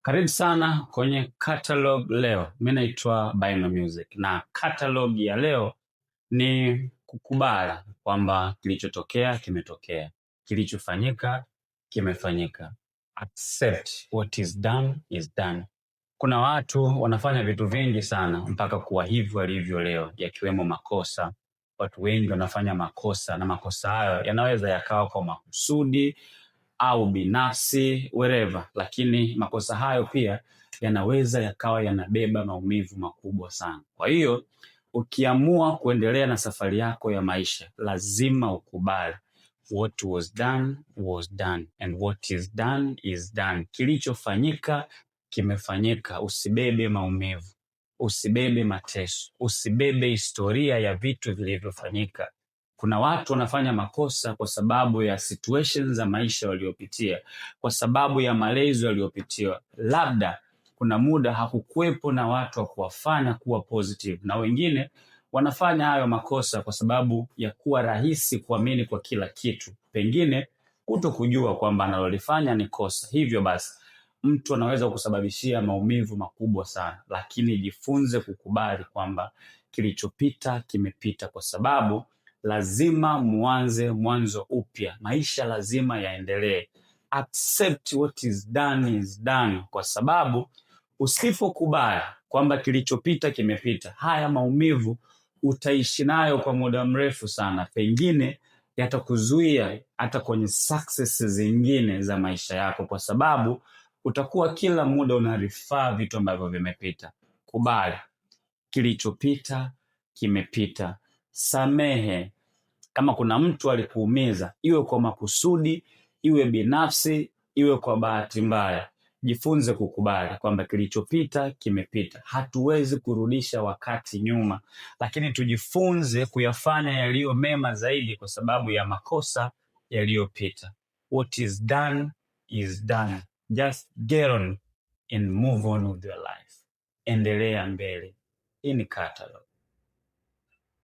Karibu sana kwenye catalog leo. Mimi naitwa Bino Music na catalog ya leo ni kukubali kwamba kilichotokea kimetokea, kilichofanyika kimefanyika. Accept what is done is done. Kuna watu wanafanya vitu vingi sana mpaka kuwa hivi walivyo leo, yakiwemo makosa. Watu wengi wanafanya makosa na makosa hayo yanaweza yakawa kwa makusudi au binafsi wherever, lakini makosa hayo pia yanaweza yakawa yanabeba maumivu makubwa sana. Kwa hiyo ukiamua kuendelea na safari yako ya maisha, lazima ukubali what was done was done and what is done is done. Kilichofanyika kimefanyika. Usibebe maumivu, usibebe mateso, usibebe historia ya vitu vilivyofanyika. Kuna watu wanafanya makosa kwa sababu ya situations za maisha waliopitia, kwa sababu ya malezi waliopitiwa. Labda kuna muda hakukuwepo na watu wa kuwafanya kuwa positive, na wengine wanafanya hayo makosa kwa sababu ya kuwa rahisi kuamini kwa kila kitu, pengine kuto kujua kwamba analolifanya ni kosa. Hivyo basi mtu anaweza kusababishia maumivu makubwa sana, lakini jifunze kukubali kwamba kilichopita kimepita, kwa sababu lazima muanze mwanzo upya. Maisha lazima yaendelee. Accept what is done is done, kwa sababu usipokubali kwamba kilichopita kimepita, haya maumivu utaishi nayo kwa muda mrefu sana, pengine yatakuzuia hata kwenye success zingine za maisha yako, kwa sababu utakuwa kila muda unarefer vitu ambavyo vimepita. Kubali kilichopita kimepita, samehe. Kama kuna mtu alikuumiza, iwe kwa makusudi, iwe binafsi, iwe kwa bahati mbaya, jifunze kukubali kwamba kilichopita kimepita. Hatuwezi kurudisha wakati nyuma, lakini tujifunze kuyafanya yaliyo mema zaidi kwa sababu ya makosa yaliyopita. What is done is done. Just get on and move on with your life. Endelea mbele. Hii ni Catalog.